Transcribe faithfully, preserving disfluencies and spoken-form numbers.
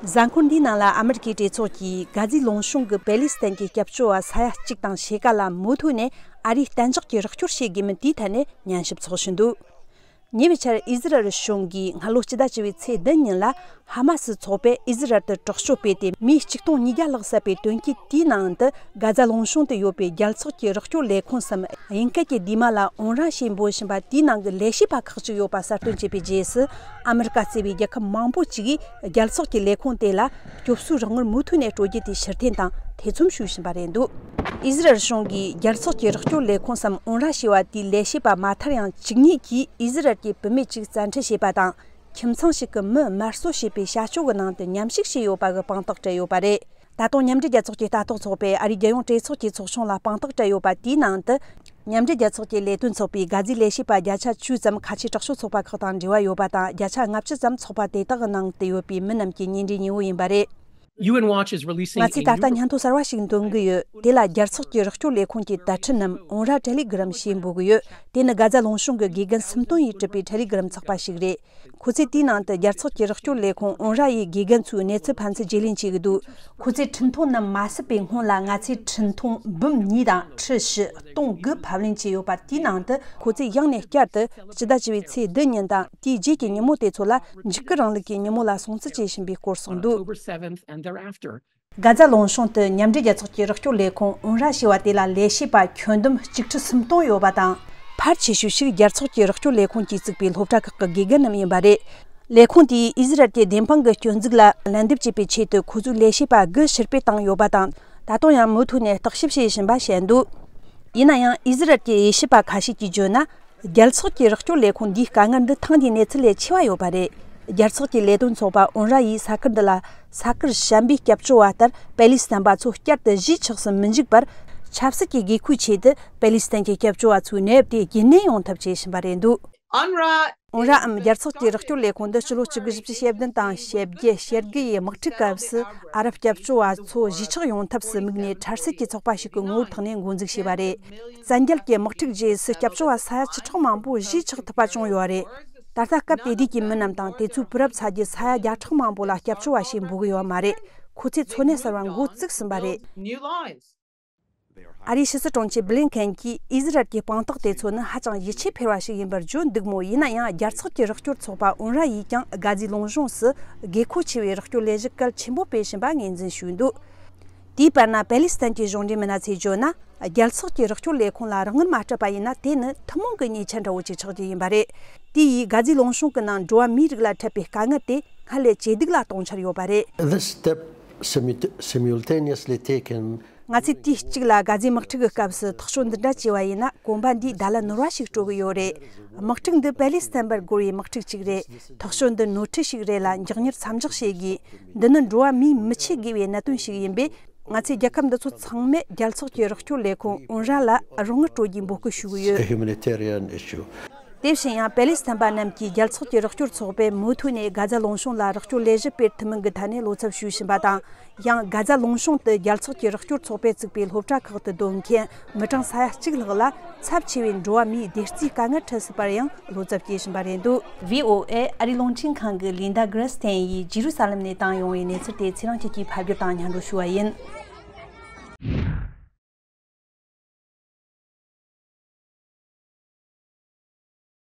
གཟའ་འཁོར་འདིའི་ནང་ལ་ཨ་མི་རི་ཀའི་གྲོས་ཚོགས་ཀྱིས་གྷ་ཛའི་ལུང་གཤོང་གི་པེ་ལི་སི་ཐན་གྱི་སྐྱབས་བཅོལ་བ་ས་ཡ་གཅིག་དང་ཕྱེད་ཀ་ལ་མུ་མཐུད་ནས་ཨ་རིས་གཏན་འཇགས་ཀྱི་རོགས་སྐྱོར་བྱེད་དགོས་མིན་དེའི་ཐད་ནས་ཉན་ཞིབ་ཚོགས་བཞིན་འདུག་ཉེ་བའི་ཆར་ཨི་ཟི་རལ་གཞུང་གིས་སྔ་ལོ་སྤྱི་ཟླ་བཅུ་པའི་ཚེས་བདུན་ཉིན་ལ་ཧ་མ་སི་ཚོགས་པས་ཨི་ཟི་རལ་དུ་དྲག་སྤྱོད་སྤེལ་ཏེ་མི་ཆིག་སྟོང་ཉིས་བརྒྱ་ལྷག་བསད་པའི་དོན་རྐྱེན་དེའི་ནང་དུ་གྷ་ཛ་ལུང་གཤོང་དུ་ཡོད་པའི་རྒྱལ་ཚོགས་ཀྱི་རོགས་སྐྱོར་ལས་ཁུངས་སམ། དབྱིན་སྐད་ཀྱི་དེ་མ་ལ་ཨོང་ར་ཞེས་འབོད་བཞིན་པ་དེའི་ནང་གི་ལས་བྱེད་པ་ཁག་ཅིག་ཡོད་པ་གསལ་སྟོན་བྱས་པའི་རྗེས་སུ། ཨ་མི་རི་ཀ་གཙོས་པའི་རྒྱལ་ཁབ་མང་པོ་ཅིག་གིས་རྒྱལ་ཚོགས་ཀྱི་ལས་ཁུངས་དེ་ལ་སྐྱོབ་གསོའི་རོགས་དངུལ་མུ་མཐུད་ནས་སྤྲོད་རྒྱུ་དེ་ཕྱིར་འཐེན་དང་ཐེ་ཚོམ་ཞུ་བཞིན་པ་རེད་འདུག་ཨི་ཟི་རལ་གཞུང་གིས་རྒྱལ་ཚོགས་ཀྱི་རོགས་སྐྱོར་ལས་ཁུངས་སམ་ཨོང་ར་ཞེས་པ་དེའི་ལས་བྱེད་པ་མ་མཐར་ཡང་བཅུ་གཉིས་ཀྱིས་ཨི་ཟི་རལ་གྱི་བུད་མེད་ཅིག་བཙན་ཁྲིད་བྱས་པ་དང་། ཁྱིམ་ཚང་ཞིག་གི་མི་དམར་གསོད་བྱས་པའི་བྱ་སྤྱོད་ཀྱི་ནང་དུ་མཉམ་ཞུགས་བྱས་ཡོད་པ་གི་དཔང་རྟགས་སྤྲད་ཡོད་པ་རེད། ད་དུང་མཉམ་འབྲེལ་རྒྱལ་ཚོགས་ཀྱི་ལྟ་རྟོག་ཚོགས་པས་ཨ་རིའི་རྒྱལ་ཡོངས་གྲོས་ཚོགས་ཀྱི་ཚོགས་ཆུང་ལ་དཔང་རྟགས་སྤྲད་ཡོད་པ་དེའི་ནང་དུ། མཉམ་འབྲེལ་རྒྱལ་ཚོགས་ཀྱི་ལས་དོན་ཚོགས་པས་གྷ་ཛའི་ལས་བྱེད་པ་བརྒྱ་ཆ་བཅུ་ཙམ་ཁ་ཆེའི་དྲག་སྤྱོད་ཚོགས་པ་ཁག་དང་འབྲེལ་བ་ཡོད་པ་དང་། བརྒྱ་ཆ་ལྔ་བཅུ་ཙམ་ཚོགས་པ་དེ་དག་གི་ནང་དུ་ཡོད་པའི་མི་རྣམས་ཀྱི་གཉེན་འབྲེལ་གཉེན་པོ་ཡིན་པ་རེད། UN Watch is releasing ང་ཚོས་ད་ལྟ་སྙན་ཐོ་གསར་བ་ཞིག་འདོན་གི་ཡོད། དེ་ལ་རྒྱལ་ཚོགས་ཀྱི་རོགས་སྐྱོར་ལས་ཁུངས་ཀྱི་དྭ་ཕྲུག་རྣམས་ཨོང་ར་ཏེ་ལི་གྷི་རམ་ཞེས་འབོད་གི་ཡོད། དེ་ནི་གྷ་ཛ་ལུང་གཤོང་གི་དགེ་རྒན་སུམ་སྟོང་ཡིས་བྲིས་པའི་ཏེ་ལི་གྷི་རམ་ཚགས་པར་ཞིག་རེད། ཁོ་ཚོས་དེའི་ནང་དུ་རྒྱལ་ཚོགས་ཀྱི་རོགས་སྐྱོར་ལས་ཁུངས་ཨོང་ར་ཡི་དགེ་རྒན་ཚོའི་གནས་ཚུལ་ཕན་ཚུན་བརྗེ་ལེན་བྱེད་ཀྱི་འདུག་ཁོ་ཚོས་འཕྲིན་ཐུང་རྣམས་མ་བསུབ་པའི་སྔོན་ལ་ང་ཚོས་འཕྲིན་ཐུང་འབུམ་གཉིས་དང་ཁྲི་བཞི་སྟོང་དགུ་ཕབ་ལེན་བྱས་ཡོད་པ་དེའི་ནང་དུ་ཁོ་ཚོས་ཡང་ནས་བསྐྱར་དུ་སྤྱི་ཟླ་བཅུ་པའི་ཚེས་བདུན་ཉིན་དང་དེའི་རྗེས་ཀྱི་ཉིན་མོ་དེ་ཚོ་ལ་འཇིགས་སྐུལ་རིང་ལུགས་ཀྱི་ཉིན་མོ་ལ་སྲུང་བརྩི་བྱེད་བཞིན་པའི་སྐོར་གསུངས་འདུག October seventh and thereafter. གྷ་ཛ་ལུང་གཤོང་དུ་མཉམ་འབྲེལ་རྒྱལ་ཚོགས་ཀྱི་རོགས་སྐྱོར་ལས་ཁུངས་ཨུན་ར་ཞེས་པ་དེ་ལ་ལས་བྱེད་པ་ཁྱོན་བསྡོམས་གཅིག་ཁྲི་སུམ་སྟོང་ཡོད་པ་དང་། ཕལ་ཆེ་ཤོས་ཤིག་རྒྱལ་ཚོགས་ཀྱི་རོགས་སྐྱོར་ལས་ཁུངས་ཀྱིས་བཙུགས་པའི་སློབ་གྲྭ་ཁག་གི་དགེ་རྒན་རྣམས་ཡིན་པ་རེད། ལས་ཁུངས་དེས་ཨི་ཟི་རལ་གྱི་བདེན་དཔང་གི་སྐྱོན་འཛུགས་ལ་ལན་འདེབས་བྱེད་པའི་ཆེད་དུ་ཁོ་ཚོའི་ལས་བྱེད་པ་དགུ་ཕྱིར་སྤོས་བཏང་ཡོད་པ་དང་། ད་དུང་ཡང་མུ་མཐུད་ནས་བརྟག་ཞིབ་བྱེད་བཞིན་པ་བཤད་འདུག་ཡིན་ན་ཡང་ཨི་ཟི་རལ་གྱི་དབྱེ་ཞིབ་པ་ཁ་ཤས་ཀྱིས་བརྗོད་ན། རྒྱལ་ཚོགས་ཀྱི་རོགས་སྐྱོར་ལས་ཁུངས་འདིའི་དཀའ་ངལ་འདི་ཐེངས་འདིའི་གནས་ཚུལ་ལས་ཆེ་བ་ཡོད་པ་རེད། རྒྱལ་ཚོགས་ཀྱི་ལས་དོན་ཚོགས་པ་ཨུན་ར་ཡིས་ས་ཁུལ་འདི་ལ་ས་ཁུལ་གཞན་པའི་སྐྱབས་བཅོལ་བ་ལྟར་པེ་ལི་སི་ཐན་པ་ཚོ་བསྐྱར་དུ་གཞིས་ཆགས་སུ་མི་འཇུག་པར། ཆབ་སྲིད་ཀྱི་དགོས་མཁོའི་ཆེད་དུ་པེ་ལི་སི་ཐན་གྱི་སྐྱབས་བཅོལ་བ་ཚོའི་གནས་བབ་དེ་རྒྱུན་གནས་ཡོང་ཐབས་བྱེད་བཞིན་པ་རེད་འདུག་ཨུན་རའམ་རྒྱལ་ཚོགས་ཀྱི་རོགས་སྐྱོར་ལས་ཁུངས་འདི་ཕྱི་ལོ་གཅིག་དགུ་བཞི་བཅུ་ཞེ་བདུན་དང་ཞེ་བརྒྱད་ཞེ་དགུ་ཡི་དམག་འཁྲུག་སྐབས་སུ་ཨ་རབ་སྐྱབས་བཅོལ་བ་ཚོ་གཞིས་ཆགས་ཡོང་ཐབས་སུ་དམིགས་ནས་འཕྲལ་སེལ་གྱི་ཚོགས་པ་ཞིག་གི་ངོ་བོར་ཐོག་ནས་འགོ་འཛུགས་བྱས་པ་རེད། བཙན་རྒྱལ་གྱི་དམག་འཁྲུག་རྗེས་སུ་སྐྱབས་བཅོལ་བ་ས་ཡ་ཆིག་ཁྲག་མང་པོ་གཞིས་ཆགས་ཐུབ་པ་བྱུང་ཡོད་རེད། ད་ལྟ་སྐབས་དེ་དུས་ཀྱི་མི་རྣམས་དང་དེ་ཚོའི་བུ་རབས་ཚ་རྒྱུད་ས་ཡ་བརྒྱ་ཕྲག་མང་པོ་ལ་སྐྱབས་བཅོལ་བ་ཞེས་འབོད་ཀྱི་ཡོད་མ་རེད། ཁོ་ཚོས་འཚོ་གནས་གསར་བ་འགོ་བཙུགས་ཟིན་པ་རེད། ཨ་རིའི་ཕྱི་སྲིད་དྲུང་ཆེ་བྷི་ལིན་ཁེན་གྱིས་ཨི་ཟི་རལ་གྱི་དཔང་རྟགས་དེ་ཚོ་ནི་ཧ་ཅང་ཡིད་ཆེས་འཕེར་བ་ཞིག་ཡིན་པར་བརྗོད་འདུག་མོད། ཡིན་ན་ཡང་རྒྱལ་ཚོགས་ཀྱི་རོགས་སྐྱོར་ཚོགས་པ་ཨུན་ར་ཡིས་ཀྱང་གྷ་ཛའི་ལུང་གཤོང་སུ་དགོས་མཁོ་ཆེ་བའི་རོགས་སྐྱོར་ལས་གཞི་གལ་ཆེན་པོ་སྤེལ་བཞིན་པ་ངོས་འཛིན་ཞུས་འདུག་དེའི་བར་ན་པེ་ལི་སི་ཐན་གྱི་གཞུང་འབྲེལ་མི་སྣ་ཚོས་བརྗོད་ན། རྒྱལ་ཚོགས་ཀྱི་རོགས་སྐྱོར་ལས་ཁུངས་ལ་རོགས་དངུལ་མ་སྤྲད་པ་ཡིན་ན། དེ་ནི་ཐུན་མོང་གི་ཉེས་ཆད་འདྲ་བོ་ཅིག་ཆགས་རྒྱུ་ཡིན་པ་རེད། དེ་ཡིས་གྷ་ཛའི་ལུང་གཤོང་གི་ནང་འགྲོ་བ་མིའི་རིགས་ལ་འཕྲད་པའི་དཀའ་ངལ་དེ་སྔར་ལས་ཇེ་སྡུག་ལ་གཏོང་འཆར་ཡོད་པ་རེད། This step simul- simultaneously taken. ང་ཚོས་དུས་གཅིག་ལ་གྷ་ཛའི་དམག་འཁྲུག་གི་སྐབས་སུ་ཐག་གཅོད་འདི་འདྲ་བྱས་པ་ཡིན་ན། གོམ་པ་འདིས་ཟླ་ལ་ནོར་བ་ཞིག་སྤྲོད་ཀྱི་ཡོད་རེད། དམག་འཁྲུག་འདི་པེ་ལི་སི་ཐན་པར་རྒོལ་བའི་དམག་འཁྲུག་ཅིག་རེད། ཐག་གཅོད་འདི་ནོར་འཁྲུལ་ཞིག་རེད་ལ། མགྱོགས་མྱུར་མཚམས་འཇོག་བྱེད་དགོས། འདི་ནི་འགྲོ་བ་མིས་མི་ཆད་དགོས་པའི་གནད་དོན་ཞིག་ཡིན་པས། ང་ཚོས་རྒྱལ་ཁབ་འདི་ཚོ་ཚང་མས་རྒྱལ་ཚོགས་ཀྱི་རོགས་སྐྱོར་ལས་ཁུངས་ཨུན་ར་ལ་རོགས་དངུལ་སྤྲོད་རྒྱུའི་འབོད་སྐུལ་ཞུ་གི་ཡོད། A humanitarian issue. དེ་བཞིན་ཡང་པེ་ལི་སི་ཐན་པ་རྣམས་ཀྱིས་རྒྱལ་ཚོགས་ཀྱི་རོགས་སྐྱོར་ཚོགས་པས་མུ་མཐུད་ནས་གྷ་ཛ་ལུང་གཤོང་ལ་རོགས་སྐྱོར་ལས་གཞི་སྤེལ་ཐུབ་མིན་གྱི་ཐད་ནས་བློ་འཚབ་ཞུ་བཞིན་པ་དང་། ཡང་གྷ་ཛ་ལུང་གཤོང་དུ་རྒྱལ་ཚོགས་ཀྱི་རོགས་སྐྱོར་ཚོགས་པས་བཙུགས་པའི་སློབ་གྲྭ་ཁག་ཏུ་སྡོད་མཁན་མི་གྲངས་ས་ཡ་གཅིག་ལྷག་ལ་ཚབས་ཆེ་བའི་འགྲོ་བ་མིའི་བདེ་རྩའི་དཀའ་ངལ་འཕྲད་སྲིད་པར་ཡང་བློ་འཚབ་སྐྱེ་བཞིན་པ་རེད་འདུག V O A ཨ་རིའི་རླུང་འཕྲིན་ཁང་གི་ལིན་ཌ་གྷི་རེ་སི་ཐན་ཡིས་ཇི་རུ་ས་ལེམ་ནས་བཏང་ཡོང་བའི་གནས་ཚུལ་དེ་ཚེ་རིང་སྐྱིད་ཀྱིས་ཕབ་སྒྱུར་དང་སྙན་སྒྲོན་ཞུ་བ་ཡིན།